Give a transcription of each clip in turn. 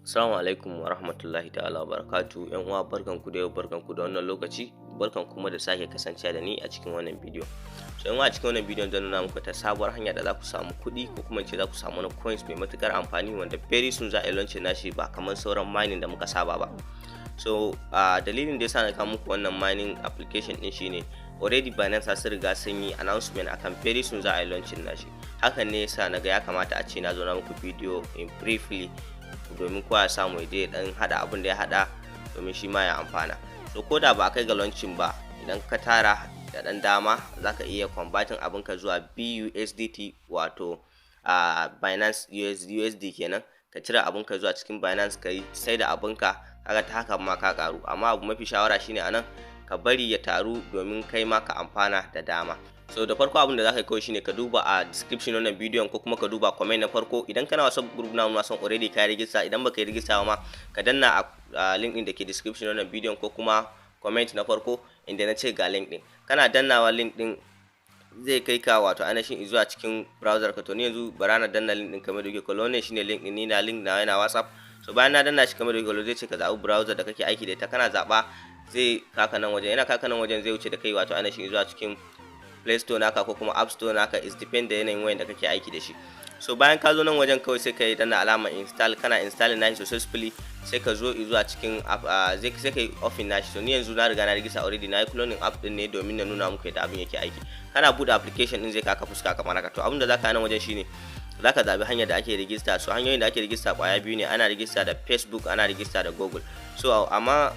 Assalamu alaikum wa rahmatullahi ta'ala wa barakatu. Yan uwa, barkan ku da yau, barkan ku da wannan lokaci, barkan kuma da sake kasancewa da ni a cikin wannan bidiyo. So yan uwa, a cikin wannan bidiyon zan nuna muku ta sabuwar hanya da za ku samu kuɗi, ko kuma ce za ku samu wani coins mai matukar amfani, wanda very soon za a yi launch nashi, ba kamar sauran mining da muka saba ba. So a dalilin da yasa na kawo muku wannan mining application din shine already Binance sun riga sun yi announcement akan very soon za a yi launching nashi. Hakan ne yasa na ga ya kamata a ce na zo na muku bidiyo in briefly, domin kowa ya samu ya je dan hada abin da ya hada, domin shi ma ya amfana. So ko da ba a kai ga launching ba, idan ka tara da dan dama, zaka iya converting abin ka zuwa BUSDT, wato a Binance US, USD kenan. Ka cire abin ka zuwa cikin Binance, ka yi sai da abin ka, kaga ta haka ma ka karu. Amma abu mafi shawara shine anan ka bari ya taru, domin kai ma ka amfana da dama. So da farko, abin da zaka yi kawai shine ka duba a description wannan bidiyon, ko kuma ka duba comment na farko. Idan kana WhatsApp group na, na san already ka register. Idan baka yi register ma, ka danna a link din da ke description wannan bidiyon, ko kuma comment na farko inda na ce ga link din. Kana dannawa link din, zai kai ka wato ainihin zuwa cikin browser ka. To ni yanzu bara na danna link din. Kamar da kuke kallo, wannan shine link din. Ni na link na yana WhatsApp. So bayan na danna shi, kamar da kuke kallo, zai ce ka zaɓi browser da kake aiki da ita. Kana zaɓa, zai kaka nan wajen. Yana kaka nan wajen, zai wuce da kai wato ainihin zuwa cikin Play Store naka ko kuma App Store naka, is depend da yanayin wayan da kake aiki da shi. So bayan ka zo nan wajen, kawai sai ka yi danna alamar install. Kana installing nashi successfully, sai ka zo zuwa cikin app, zai sai ka yi open nashi. So ni yanzu na riga na register already, na yi cloning app din ne domin na nuna muku yadda abin yake aiki. Kana bude application din, zai kaka fuska kamar haka. To abin da zaka yi nan wajen shine zaka zabi hanyar da ake register. So hanyoyin da ake register kwaya biyu ne: ana register da Facebook, ana register da Google. So amma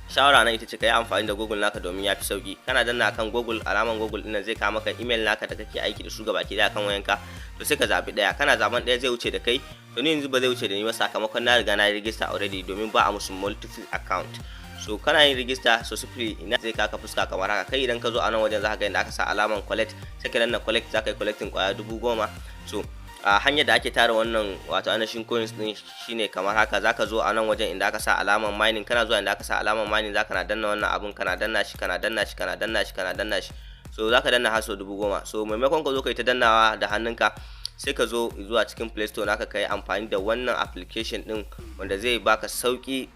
shawara nan ita ce ka yi amfani da Google naka, domin ya fi sauki. Kana danna akan Google, alaman Google ɗin zai kawo maka email naka da kake aiki da su gabaki daya kan wayanka. To sai ka zabi daya. Kana zaben daya, zai wuce da kai. To ni yanzu ba zai wuce da ni ba, sakamakon na riga na register already, domin ba a musu multiple account. So kana yin register successfully, ina zai kaka fuska kamar haka. Kai idan ka zo a nan wajen, za ka ga inda aka sa alaman collect, sai ka danna collect. Za ka yi collecting kwaya 10,000. So a hanyar da ake tara wannan wato ainihin coins din shine kamar haka: zaka zo a nan wajen inda aka sa alaman mining. Kana zuwa inda aka sa alaman mining, zaka na danna wannan abun, kana danna shi, kana danna shi, kana danna shi, kana danna shi. So zaka danna har sau 10,000. So maimakon ka zo ka yi ta dannawa da hannunka, sai ka zo zuwa cikin Play Store naka, ka yi amfani da wannan application din, wanda zai baka sauki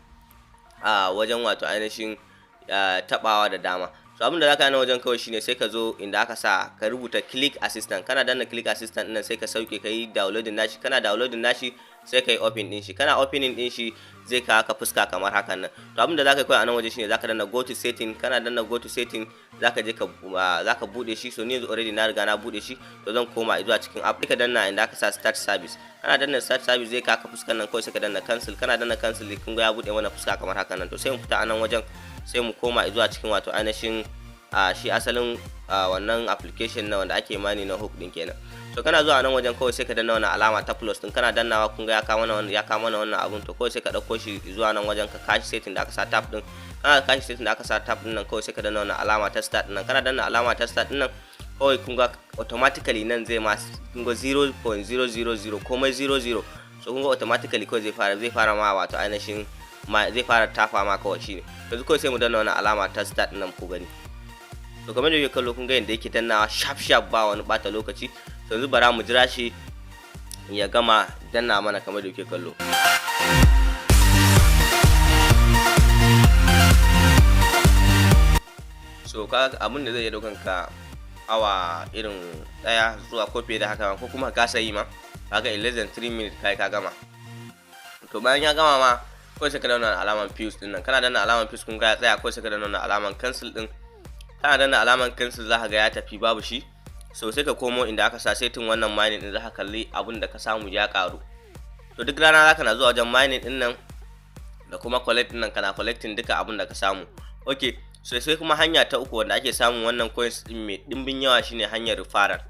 a wajen wato ainihin tabawa da dama. So abin da zaka yi na wajen kawai shine sai ka zo inda aka sa ka rubuta Click Assistant. Kana danna Click Assistant ɗin, sai ka sauke, ka yi downloading nashi. Kana downloading nashi, sai ka yi open din shi. Kana opening din shi, zai kawo ka fuska kamar hakan nan. To abin da zaka yi kawai a nan waje shine zaka danna go to setting. Kana danna go to setting, zaka je ka zaka bude shi. So ni yanzu already na riga na bude shi, to zan koma zuwa cikin app. Ka danna inda aka sa start service. Kana danna start service, zai kawo ka fuskan nan. Kawai sai ka danna cancel. Kana danna cancel, kun ga ya bude mana fuska kamar hakan nan. To sai mu fita a nan wajen, sai mu koma zuwa cikin wato ainihin a shi asalin wannan application na wanda ake mining na Hook din kenan. So kana zuwa nan wajen, kawai sai ka danna wannan alama ta plus din. Kana dannawa, kun ga ya kawo mana wannan, ya kawo mana wannan abun. To kawai sai ka dauko shi zuwa nan wajen, ka kashi setting da aka sa tap din. Kana kashi setting da aka sa tap din nan, kawai sai ka danna wannan alama ta start din nan. Kana danna alama ta start din nan, kawai kun ga automatically nan zai ma, kun ga 0.000, komai 00. So kun ga automatically kawai zai fara ma wato ainihin ma zai fara tafa ma kawai. Shine yanzu kawai sai mu danna wannan alama ta start din nan, ku gani. To kamar da kuke kallo, kun ga yadda yake dannawa sharp sharp, ba wani bata lokaci. To yanzu bara mu jira shi ya gama danna mana, kamar da kuke kallo. So ka abin da zai iya daukan ka awa irin daya zuwa ko fiye da haka, ko kuma ka yi ma, kaga in less than 3 minutes kai ka gama. To bayan ya gama ma, kawai sai ka danna alaman fuse din nan. Kana danna alaman fuse, kun ga ya tsaya. Kawai sai ka danna alaman cancel din. Kana danna alaman cancel, za ka ga ya tafi, babu shi. So sai ka komo inda aka sa setting wannan mining din, za ka kalli abun da ka samu ya karu. To duk rana zaka na zuwa wajen mining din nan da kuma collect din nan, kana collecting duka abun da ka samu. Okay, so sai kuma hanya ta uku wanda ake samun wannan coins din mai dimbin yawa shine hanyar referral.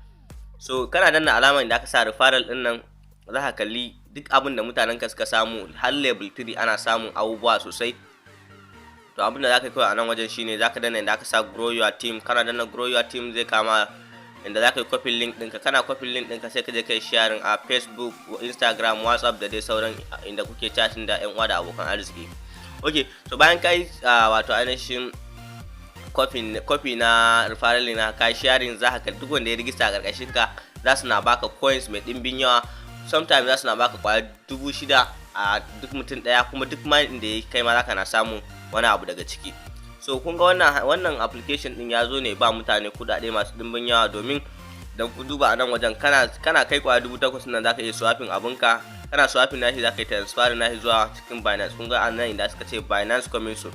So kana danna alamar da aka sa referral din nan, za ka kalli duk abin da mutanen ka suka samu. Har level 3 ana samun abubuwa sosai. To abin da za ka yi kawai a nan wajen shine za ka danna inda aka sa grow your team. Kana danna grow your team, zai kama inda za ka yi copy link ɗinka. Kana copy link ɗinka, sai ka je ka yi sharing a Facebook, Instagram, WhatsApp da dai sauran inda kuke chatting da yan uwa da abokan arziki. Okay, so bayan ka yi wato ainihin copy na referral na ka sharing, za ka duk wanda ya register a karkashin ka, za su na baka coins mai ɗimbin yawa. Sometimes za su na baka kwaya 6,000 a a duk mutum ɗaya, kuma duk mining da ya kai ma zaka na samu wani abu daga ciki. So kun ga wannan application din ya zo ne ba mutane kuɗaɗe masu dimbin yawa, domin da ku duba a nan wajen, kana kai kwaya 8,000 nan, zaka iya swapping abunka. Kana swapping nashi, zaka yi transfer nashi zuwa cikin Binance. Kun ga a nan inda suka ce "Binance coming soon".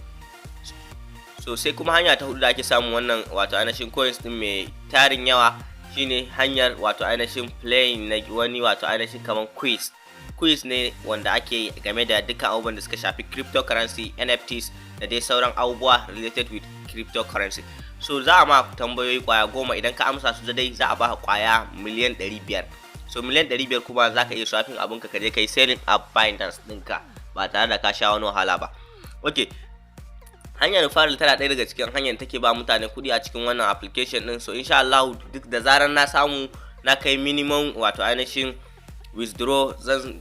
So sai kuma hanya ta hudu da ake samun wannan wato ainihin coins din mai tarin yawa shine hanyar wato ainihin playing na wani wato ainihin kaman quiz. Quiz ne wanda ake yi game da dukkan abubuwan da suka shafi cryptocurrency, NFTs da dai sauran abubuwa related with cryptocurrency. So za a ma tambayoyi kwaya 10. Idan ka amsa su dai, za a baka kwaya 500,000,000. So 500,000,000 kuma za ka iya swapping abinka, ka je ka yi selling a Binance ɗinka ba tare da ka sha wani wahala ba. Ok, hanyar referral tana ɗaya daga cikin hanyar take ba mutane kuɗi a cikin wannan application ɗin. So insha Allah, duk da zarar na samu na kai minimum wato ainihin withdraw, zan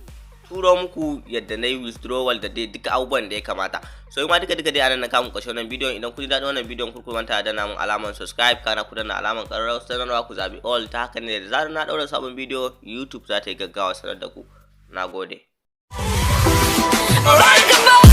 turo muku yadda na yi withdrawal da dai duka abubuwan da ya kamata. So ma duka duka dai anan na kamun ƙarshen wannan bidiyon. Idan kun ji daɗin wannan bidiyon, ku manta da danna mun alaman subscribe, kana ku danna alaman ƙararrawar sanarwa, ku zabi all. Ta haka ne da zarar na ɗaura sabon bidiyo, YouTube za ta yi gaggawa sanar da ku. Na gode. Like a